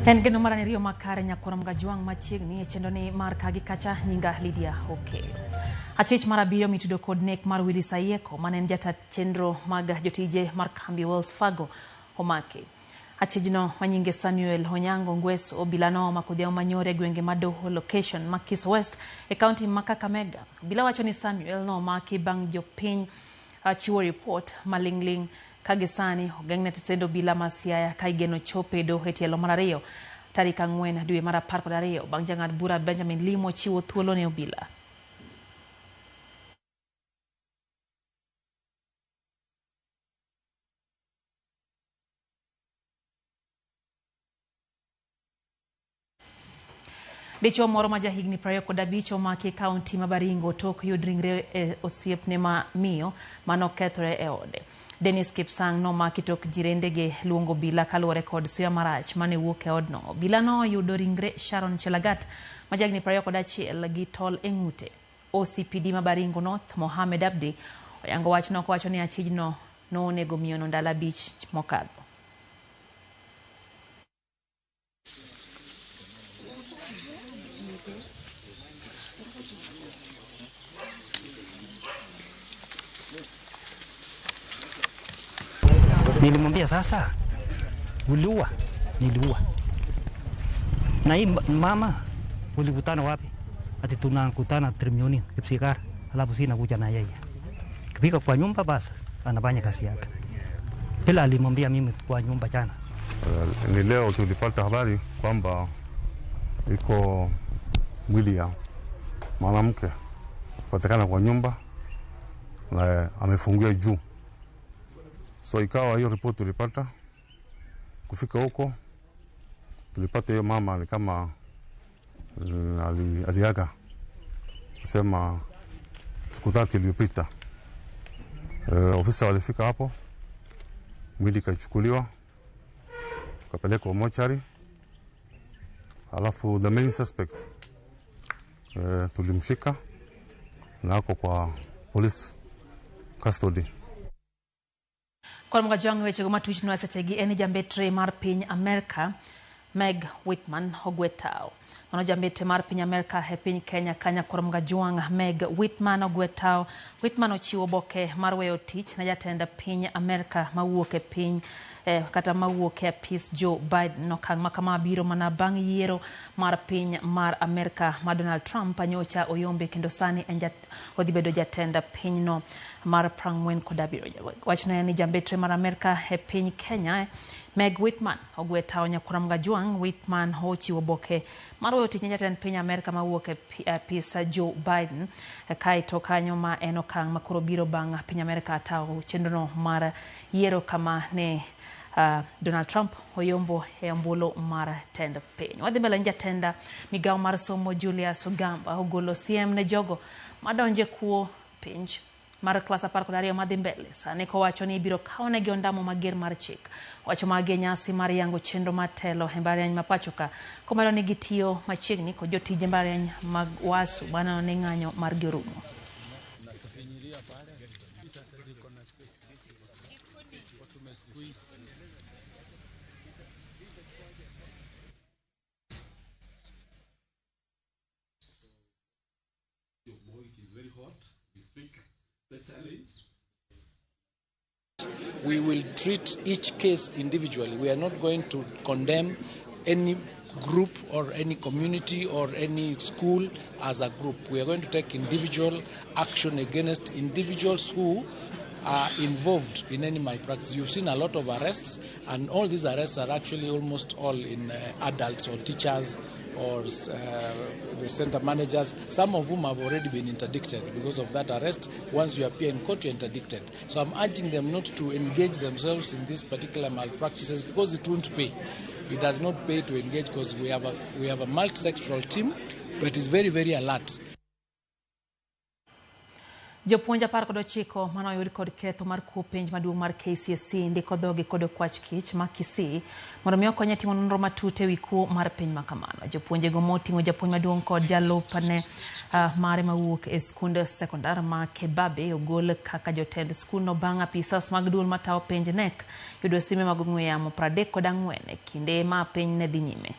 En geno mar riyo makare nyakwar Mgajwang' machiegni e chenro ni mar kagi kacha nyinga Lydia Okeyo. Achich mar abiriyo mitudo kod nek mar Willis Ayieko mane en jata chenro mag jotije mar kambi Wells Fargo omaki. Achijno manyinge Samuel Onyango Ngweso obila no omako odhiambo manyoro e gwenge ma Doho location ma Kis West e kaunti ma Kakamega. Obila wacho ni Samuel no omaki bang' jopiny chiwo ripot maling'ling' ka gisani ogeng'ne tesend obila ma Siaya ka igeno chope e doho e tielo mar ariyo tarik 4 dwe mar 12 bang' jang'ad bura Benjamin Limo chiwo thuolo ne obila. Dichuo moro ma jahigni 25 omaki e kaunti ma Baringo tok yud ringre e osiepne ma miyo manokethore e ode. Dennis Kipsang nomaki tok jirendege luongo obila kaluwore kod suya marach mane wuok e odno. Obila noyudo ringre Sharon Chelagat ma jahigni 21 gi tol e ng'ute. OCPD ma Baringo North Mohamed Abdi oyango wachno kowacho ni achijno nonego miyono ndalo 5 mokadho. Nilimwambia sasa, uliua? Niliua. Na hii mama ulikutana wapi? Ati tunakutana Trimioni Kipsikar, alafu sina kuja na yeye. Kifika kwa nyumba basi anafanya kazi yake. Bila alimwambia mimi kwa nyumba jana. Ni leo tulipata habari kwamba iko mwili ya mwanamke patikana kwa nyumba na amefungiwa juu. So ikawa hiyo ripoti tulipata, kufika huko tulipata hiyo mama ni kama aliaga kusema siku 3 iliyopita. Ofisa walifika hapo, mwili kachukuliwa kapelekwa mochari, alafu the main suspect tulimshika na ako kwa police custody. Kod Mgajwang' wechego matuch sechegi en jambetre mar piny Amerka Meg Whitman ogwe tao. Mano jambetre mar piny Amerka e piny Kenya ka nyakwar Mgajwang' Meg Whitman ogwe tao. Whitman ochiwo oboke mar weyo tich ne jatend piny Amerka mawuok e piny kata mawuok e apis Joe Biden. Okang' ma kama biro mana bang' yiero mar piny mar Amerka ma Donald Trump nyocha oyombe kendo sani en odhi bedo jatend pinyno mar 47. Wachno en ni jambetre mar Amerka e piny Kenya Meg Whitman ogwe tao. Nyakwar Mgajwang' Whitman ochiwo oboke mar weyo tich ne jatend piny Amerka mawuok e apis Joe Biden kaeto kanyo ma en okang' makoro biro bang' piny Amerka tawo chenrono mar yiero kama ne Donald Trump oyombo e ombulu mar tend piny. Wadhi mbele ni jatenda migawo mar somo Julius Ogamba ogolo siem ne jogo madonje kuo penj mar klas 12 madhi mbele sani kowacho ni ibiro kawnegi ondamo mager mar chik. Wacho magi e nyasi mar yango chenro mar telo e mbalariany ma pacho ka komedo ni gitiyo machiegni kod jotije mbalariany mag WASU maneno ni ng'anyo margi orumo. We will treat each case individually. We are not going to condemn any group or any community or any school as a group. We are going to take individual action against individuals who are involved in any malpractice. You've seen a lot of arrests, and all these arrests are actually almost all in adults or teachers or the center managers, some of whom have already been interdicted because of that arrest. Once you appear in court, you're interdicted. So I'm urging them not to engage themselves in these particular malpractices because it won't pay. It does not pay to engage because we have a multi-sectoral team that is very, very alert. Jopuonj 19 mane oyud kod ketho mar kuo penj maduong' mar KCSE ndiko dhogi kod okwach kich ma Kisii mondo mi okonye timo nonro matut ewi kuo mar penj makamano. Jopuonjego moting'o japuonj maduong' kod jalupne mare mawuok e skund sekondar ma Kebabe ogol kaka jotend skundno bang' apisas mag duol matayo penj KNEC yudo sime mag ong'we yamo 34 e kinde ma penj ne dhi nyime.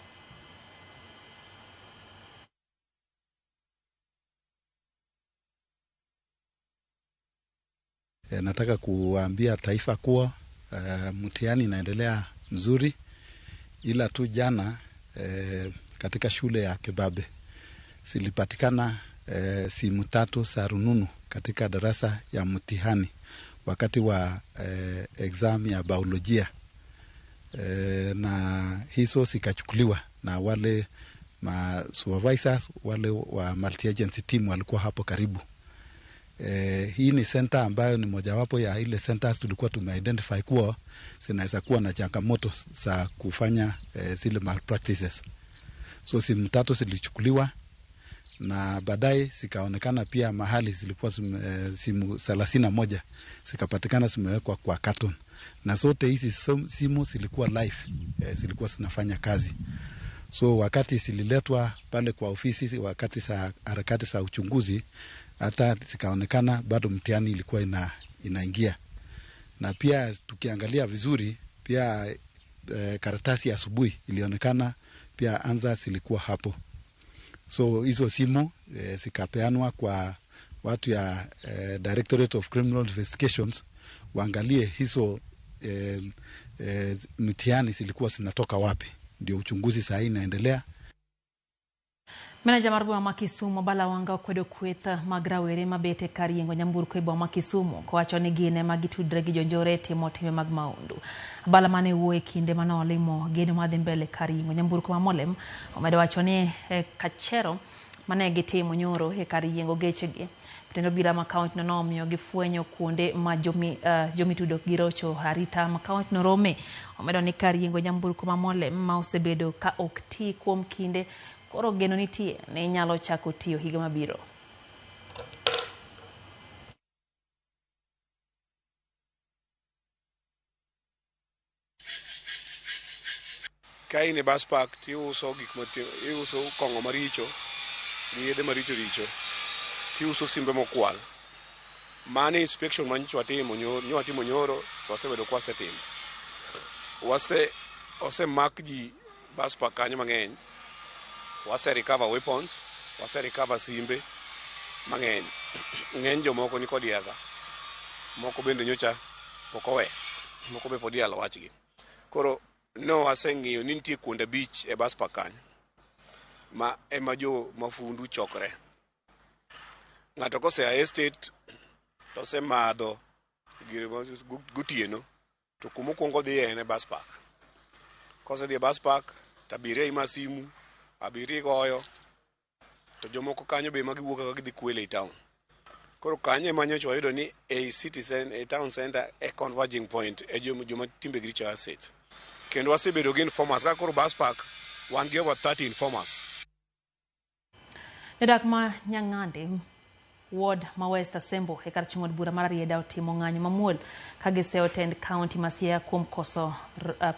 Nataka kuambia taifa kuwa mtihani inaendelea mzuri, ila tu jana katika shule ya Kebabe zilipatikana simu 3 za rununu katika darasa ya mtihani wakati wa exam ya biolojia, na hizo zikachukuliwa na wale ma supervisors wale wa multi agency team walikuwa hapo karibu. Hii ni center ambayo ni mojawapo ya ile centers tulikuwa tumeidentify kuwa zinaweza kuwa na changamoto za kufanya zile malpractices. So simu 3 zilichukuliwa na baadaye zikaonekana pia mahali zilikuwa simu 31 zikapatikana zimewekwa kwa carton, na zote hizi simu zilikuwa live, zilikuwa zinafanya kazi. So wakati zililetwa pale kwa ofisi, wakati za harakati za uchunguzi, hata zikaonekana bado mtihani ilikuwa inaingia. Na pia tukiangalia vizuri pia karatasi ya asubuhi ilionekana pia anza zilikuwa hapo. So hizo simu zikapeanwa kwa watu ya Directorate of Criminal Investigations waangalie hizo mtihani zilikuwa zinatoka wapi. Ndio uchunguzi saa hii inaendelea. Meneja mar boma ma Kisumu Abala Wanga okwedo kweth mag rawere mabet e kar yiengo nyamburko e boma ma Kisumu kowacho ni gin ema gitudre gi jonjore e timo timbe mag maundu. Abala mane wuoyo e kinde mane olimo gedo madhi mbele kar yiengo nyamburko ma Molem omedo wacho ni kachero mane gitimo nyoro e kar yiengo gechegi. Jatend obila ma kaontino nomiyo gifwenyo kuonde ma jomitudo gi rocho arita ma kaontino rome. Omedo ni kar yiengo nyamburko ma Molem ma osebedo ka ok ti kuom kinde koro geno nitie ni nyalo chako tiyo higa mabiro. Ka in e bus park tiuso gik iuso kong'o maricho gi yedhe maricho richo, tiuso simbe mokwal. Mano inspection ma nyocha watimo nyoro, to wasebedo kwa wasetimo. Osemak ji bus park kanyo mang'eny. Wase recover weapons, wase recover simbe mang'eny. Ng'eny jomoko ni kod yadha, moko bende nyocha pok owe, moko be pod iyalo wachgi. Koro no waseng'iyo ni nitie kuonde 5 e bus park kanyo ma ema jo mafundu chokre. Ng'ato kosea estate to osemadho gire gotieno, to kumokwongo dhiye en e bus park. Kosedhi e bus park to abiria ima simu, abiria goyo, to jomoko kanyo be magiwuok kaka gidhi kwele e town. Koro kanyo ema nyocha wayudo ni ei city e town center e converging point e joma timbegi richo asset. Kendo wasebedo gi informers kaka koro bus park wan gi over 30 informers. Jodak ma Nyang'ande ward ma West Asembo e kar chung' od bura mar Rarieda otimo ng'anyo mamuol ka giseyo tend kaunti ma Siaya kuom koso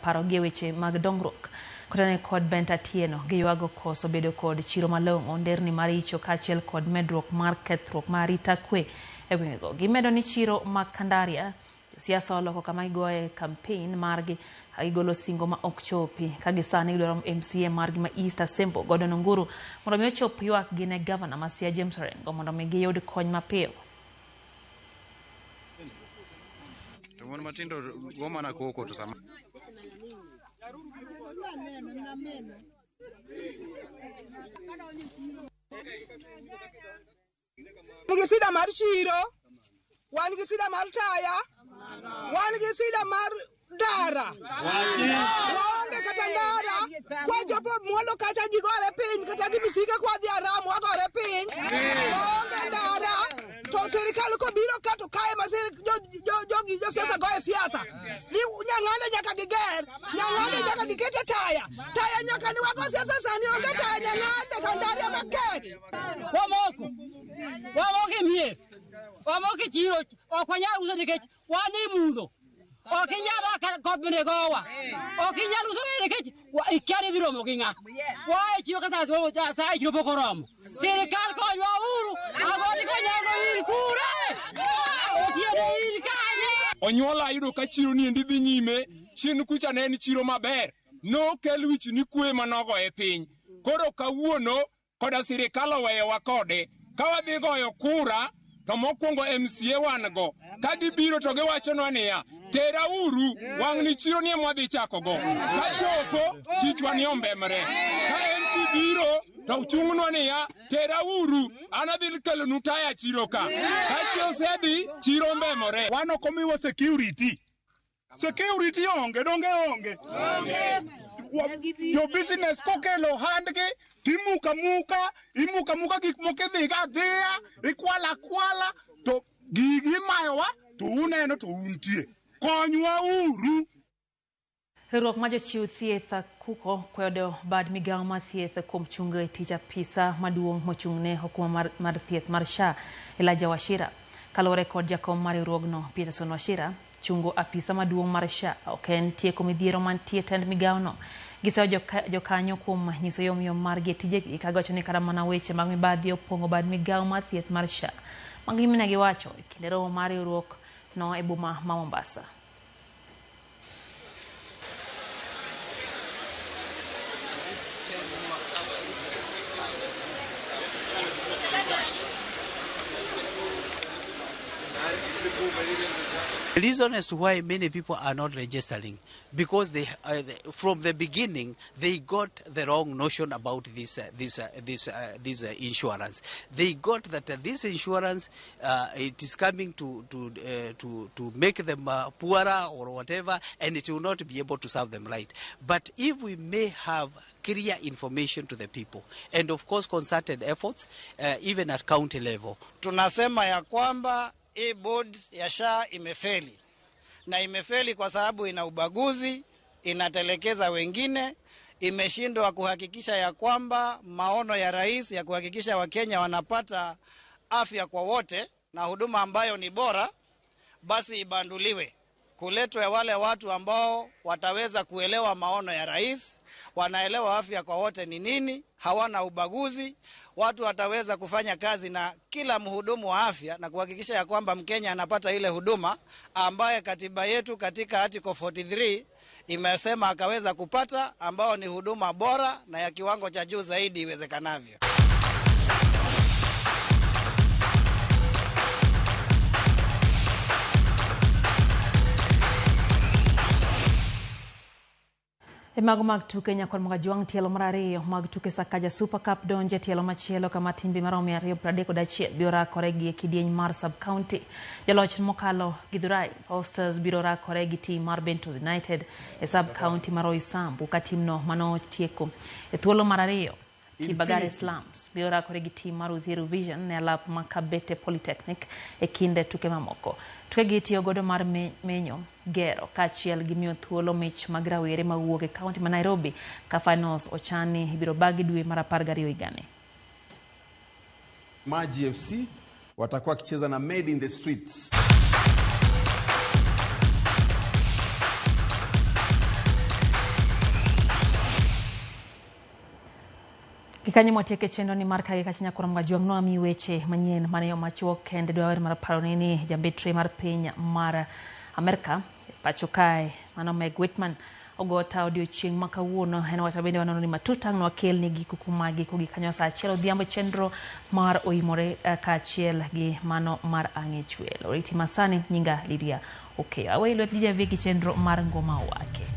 parogi e weche mag dongruok. Kotene kod Bent Atieno giywago koso bedo kod chiro malong'o, nderni maricho kaachiel kod medruok mar kethruok mar arita kwe e gwengego. Gimedo ni chiro ma Kandaria josiasa oloko kama gigoye campaign margi ka gigolo singo ma ok chopi. Ka gisani gidwaro MCA margi ma East Asembo Gordon Onguru mondo mi ochop ywak gi ne gavana ma Siaya James Orengo mondo mi giyud kony mapiyo. To mon matindo go mana koko to sama Nigi sida mar chiro, wan gi sida mar taya, wan gi sida mar ndara. Waonge kata ndara, kwachopo mwalo kacha ji gore piny, kata gi misike kwadhi Aram wagore piny. Waonge ndara, to sirikal kobiro ka to kae ma jogi josiasa goye siasa. Ni Nyang'ande nyaka giger, Nyang'ande nyaka gikete taya, taya nyaka ni wago siasa sani onge taya Nyang'ande Kandaria makech. Wamoko, wamoko e mier, Wamoke chiro ok wanyal uso nikech wan e mudho. Ok inyal dak koth bende gowa. Ok inyal uso nikech ikia ni idhi romo gi ng'a. Waa e chiro ka sa e chiro pok oromo. Sirikal konywa uru. Agoti konyago ir kure. Otieno ir kanye. Onyuola ayudo ka chiro ni endi dhi nyime, chien kucha ne en chiro maber. Nokel wich ni kwe manogo e piny. Koro kawuono koda sirikal oweyowa kode. Ka wadhi goyo kura, to mokwongo MCA wan go. Ka gibiro to giwachonwa niya, tera uru, wang' ni chiro ni ema wadhi chako go. Kachopo, chichwa ni ombemre. Ka MP biro, to chung'nwa niya, tera uru, an adhi kelonu taya chiro ka. Ka osedhi, chiro ombemore. Wan ok omiwa security. Security onge, donge onge. Jo business kokelo handgi, timuka muka, imuka muka gik moko idhiga adhiya, ikwala kwala, to gigi imayowa, to uneno to untie. Konywa uru. Riwruok mar jochiw thieth kuko kwedo bad migawo mar thieth kuom chungo e tich apisa maduong' mochung'ne okumba mar thieth mar SHA Elijah Wachira. Kaluwore kod jakom mar riwruogno Peterson Wachira, chungo apisa maduong' mar SHA ok en tieko midhiero mantie tend migawono. Giseyo jokanyo kuom nyiso yomyom margi e tijegi ka giwacho ni kata mana weche mag mibadhi opong'o bad migawo mar thieth mar SHA. Magi ne giwacho e kinde romo mar riwruok no e boma ma Mombasa. The reason as to why many people are not registering, because they from the beginning they got the wrong notion about this insurance. They got that this insurance it is coming to make them poorer or whatever, and it will not be able to serve them right. But if we may have clear information to the people, and of course concerted efforts even at county level. Tunasema ya kwamba hii board ya SHA imefeli. Na imefeli kwa sababu ina ubaguzi, inatelekeza wengine, imeshindwa kuhakikisha ya kwamba maono ya rais ya kuhakikisha Wakenya wanapata afya kwa wote na huduma ambayo ni bora, basi ibanduliwe. Kuletwe wale watu ambao wataweza kuelewa maono ya rais, wanaelewa afya kwa wote ni nini, hawana ubaguzi, watu wataweza kufanya kazi na kila mhudumu wa afya na kuhakikisha ya kwamba Mkenya anapata ile huduma ambaye katiba yetu katika article 43 imesema akaweza kupata, ambao ni huduma bora na ya kiwango cha juu zaidi iwezekanavyo. E mago mag tuke nyakon mag Ajwang' tielo mar ariyo mag tuke Sakaja Super Cup donje tielo machielo kama timbe maromo 231 biro rakore gi e kidieny mar sub county. Jaloch mokalo Githurai All-Stars biro rakore gi tim mar Bentos United e sub county mar Roysambu ka timno manotieko e thuolo mar ariyo. Kibagare Slums biro rakore gi tim mar Uthiru Vision ne alap ma Kabete Polytechnic e kinde tuke mamoko. Tuke gi tiyo godo mar menyo gero kaachiel gi miyo thuolo mich mag rawere mawuok e kaunti ma Nairobi ka finals ochani ibiro bagi dwe mar 12 higani. Maji FC watakuwa wakicheza na Made in the Streets. Gikanyo mwatieke chenro ni mar kage kachinya kuom Ajwang' noami weche manyien mane yo machuok kende dwawer mar paro ni jambetre mar piny mar Amerka pacho kae mano Meg Whitman ogota odiochieng' ma kawuono. En wach bende wanono ni matut ang' nwakelni gi kuku magi kogik kanyo saa 1 odhiambo chenro mar oimore kaachiel gi mano mar ang'e chwel. Oriti masani nyinga Lydia Okeyo. Aweyi lwet DJ gi chenro mar ngoma wake.